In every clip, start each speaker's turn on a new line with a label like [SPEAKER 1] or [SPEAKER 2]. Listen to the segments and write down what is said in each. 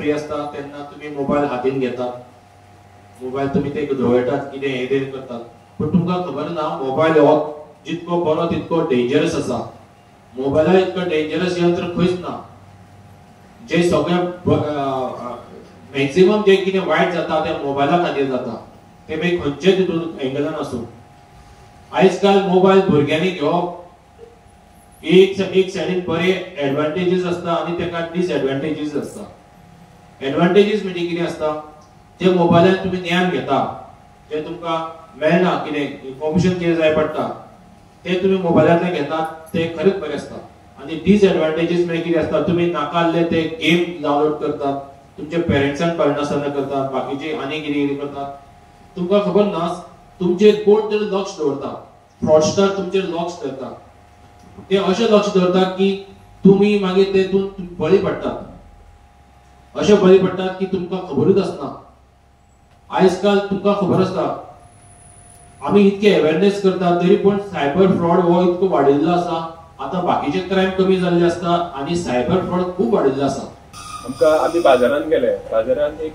[SPEAKER 1] Free आसता तेन्ना तुमी मोबायल हातीन घेतात, मोबायल तुमी ते धवळटात, कितें हें तें करतात, पूण तुमकां खबर ना मोबायल हो जितको बरो तितको डेंजरस आसा. मोबायला इतको डेंजरस यंत्र खंयच ना. जे सगळे मॅक्झिमम जे कितें वायट जाता ते मोबायला खातीर जाता, ते मागीर खंयचे तितून एंगलान आसूं. आयज काल मोबायल भुरग्यांनी घेवप एक सायडीन बरे एडवांटेजीस आसता आनी तेका डिसएडवांटेजीस आसता. एडवांटेजीस म्हणजे कितें आसता, जे मोबायलान तुमी ज्ञान घेता, जे तुमकां मेळना कितें इन्फॉर्मेशन कितें जाय पडटा ते तुमी मोबायलांतल्यान घेतात, ते खरेंच बरें आसता. आनी डिसएडवांटेजीस म्हणजे कितें आसता, तुमी नाका आसले ते गेम डावनलोड करतात, तुमच्या पेरंट्सांक कळनासतना करतात, बाकीचे आनी कितें कितें करतात, तुमकां खबर ना. तुमचेर कोण तरी लक्ष दवरता, फ्रॉडस्टर तुमचेर लक्ष दवरता, ते अशें लक्ष दवरतात की तुमी मागीर तेतून बळी पडटात, अशें बळी पडटात की तुमकां खबरूच आसना. आयज काल तुमकां खबर आसता आमी इतके अवेरनेस करतात तरी पूण सायबर फ्रॉड हो इतको वाडिल्लो आसा. आतां बाकीचे क्रायम कमी जाल्ले आसता आनी सायबर फ्रॉड खूब वाडिल्लो आसा.
[SPEAKER 2] आमकां आमी बाजारान गेले, बाजारान एक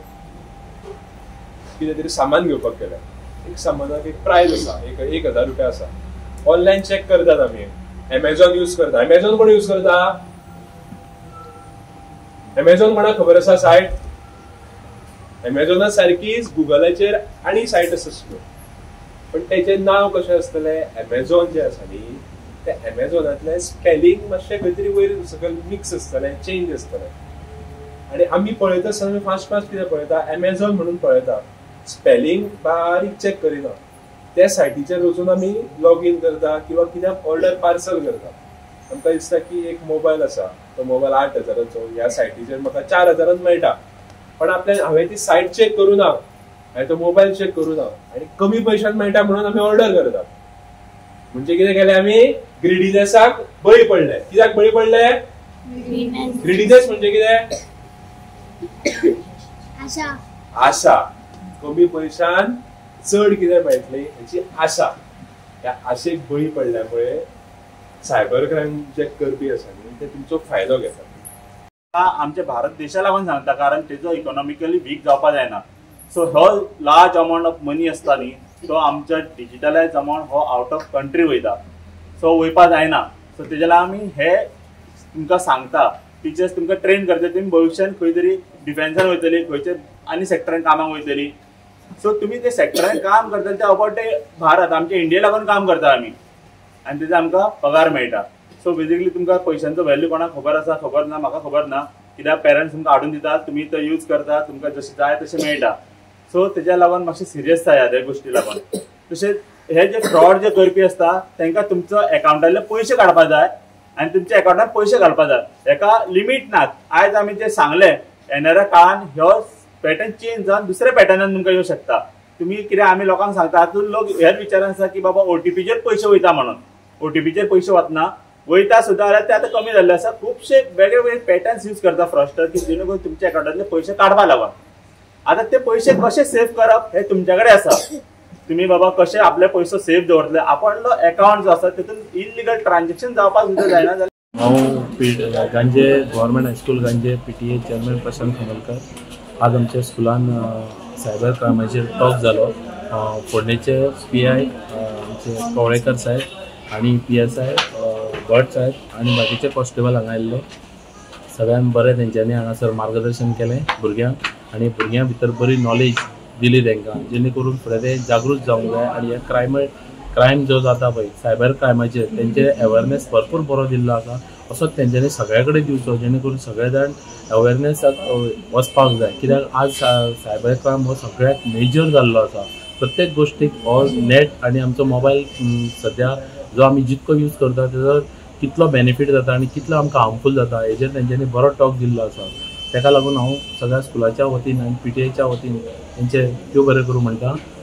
[SPEAKER 2] कितें तरी सामान घेवपाक गेले, एक सामानाक एक प्रायस आसा, एक 1000 रुपया आसा. ऑनलायन चॅक करतात आमी, एमेझॉन यूज करता. एमेझॉन कोण यूज करता? एमेझॉन कोणाक खबर आसा सायट? एमेझॉना सारकीच गुगलाचेर आनी सायट आसा, पण तेचें नांव कशें आसतलें, एमेझॉन जें आसा न्ही ते एमेझॉनांतलें स्पेलिंग मातशें खंय तरी वयर सकयल मिक्स आसतलें, चेंज आसतलें. आनी आमी पळयता आसतना आमी फास्ट फास्ट कितें पळयता, एमेझॉन म्हणून पळयता, स्पेलिंग बारीक चॅक करिना. त्या सायटीचेर वचून आमी लॉग इन करता किंवा कित्याक ऑर्डर पार्सल करता. आमकां दिसता की एक मोबायल आसा, तो मोबायल 8000चो, ह्या सायटीचेर म्हाका 4000 मेळटा, पण आपल्या हांवें ती सायट चॅक करूं ना, हांवें तो मोबायल चॅक करूं ना आनी कमी पयशान मेळटा म्हणून आमी ऑर्डर करता. म्हणजे कितें केलें आमी, ग्रिडीनेसाक बळी पडले. कित्याक बळी पडले? ग्रिडीनेस म्हणजे कितें? आशा. आशा, कमी पयशान चड कितें मेळटलें हेची आशा. ह्या आशेक बळी पडल्यामुळे सायबर क्रायम जे करपी आसा न्ही ते तुमचो फायदो घेतात.
[SPEAKER 3] आमच्या भारत देशा लागून सांगता, कारण तेजो इकॉनॉमिकली वीक जावपा जायना. सो हो लार्ज अमाउंट ऑफ मनी आसता न्ही तो आमच्या डिजिटलायज अमाउंट हो आउट ऑफ कंट्री वयता, सो वयपा जायना. सो तेज्या लागून आमी हे तुमकां सांगता, टिचर्स तुमकां ट्रेन करता, तुमी भविश्यान खंय तरी डिफेन्सान वयतली, खंयच्या आनी सेक्टरान कामाक वयतली. सो तुमी ते सेक्टरान काम करतले ते अबाउट ते भारत आमच्या इंडिये लागून काम करता आमी, आनी तेजो आमकां पगार मेळटा. सो बेजिकली तुमकां पयशांचो व्हॅल्यू कोणाक खबर आसा खबर ना, म्हाका खबर ना, कित्याक पेरंट्स तुमकां हाडून दितात, तुमी तो यूज करता, तुमकां जशें जाय तशें मेळटा. सो तेज्या लागून मातशें सिरियस जाय ह्या गोश्टी लागून. तशेंच हे जे फ्रॉड जे करपी आसता तांकां तुमचो एकावंटांतले पयशे काडपा जाय आनी तुमच्या एकावंटान पयशे घालपा जाय, हेका लिमीट नात. आयज आमी जे सांगलें येणाऱ्या काळान ह्यो पॅटर्न चेंज जावन दुसऱ्या पॅटर्नान तुमकां येवं शकता. तुमी कितें आमी लोकांक सांगता, हातूंत लोक हेच विचारान आसा की बाबा ओटीपीचेर पयशे वयता म्हणून. ओटीपीचेर पयशे वतना वयता सुद्दां जाल्यार ते आतां कमी जाल्ले आसा. खुबशे वेगळे वेगळे पॅटर्न्स यूज करता फ्रॉडस्टर की जेणे करून तुमच्या एकावंटांतले पयशे काडपा लागून. आतां ते पयशे कशे सेव करप हे तुमच्या कडेन आसा. तुमी बाबा कशे आपले पयसो सेफ दवरतले, आपलो एकावंट जो आसा तितून इलिगल ट्रान्झेक्शन जावपाक सुद्दां जायना.
[SPEAKER 4] हांव Ganje government high school Ganje PTA chairman Prashant Khanolkar. आज आमच्या स्कुलान सायबर क्रायमाचेर टॉक जालो. फोंडेचे PI आमचे कवळेकर साहेब आनी PSI भट साहेब आनी बाकीचे कॉन्स्टेबल हांगा आयिल्ले. सगळ्यांत बरें तेंच्यांनी हांगासर मार्गदर्शन केलें भुरग्यांक आनी भुरग्यां भितर बरी नॉलेज दिली तांकां, जेणे करून फुडें ते जागृत जावंक जाय आनी हे क्रायम जो जाता पळय सायबर क्रायमाचेर तेंचे अवेरनेस भरपूर बरो दिल्लो आसा. असोच तेंच्यांनी सगळ्या कडेन दिवचो, जेणे करून सगळे जाण अवेरनेसाक वचपाक जाय. कित्याक आज सायबर क्रायम हो सगळ्याक मेजर जाल्लो आसा. प्रत्येक गोश्टीक हो नेट आनी आमचो मोबायल सद्या जो आमी जितको यूज करता तेजो कितलो बेनिफीट जाता आनी कितलो आमकां हार्मफूल जाता हेजेर तेंच्यांनी बरो टॉक दिल्लो आसा. ताका लागून हांव सगळ्या स्कुलाच्या वतीन आनी PTA च्या वतीन तेंचे त्यो बरें करूं म्हणटा.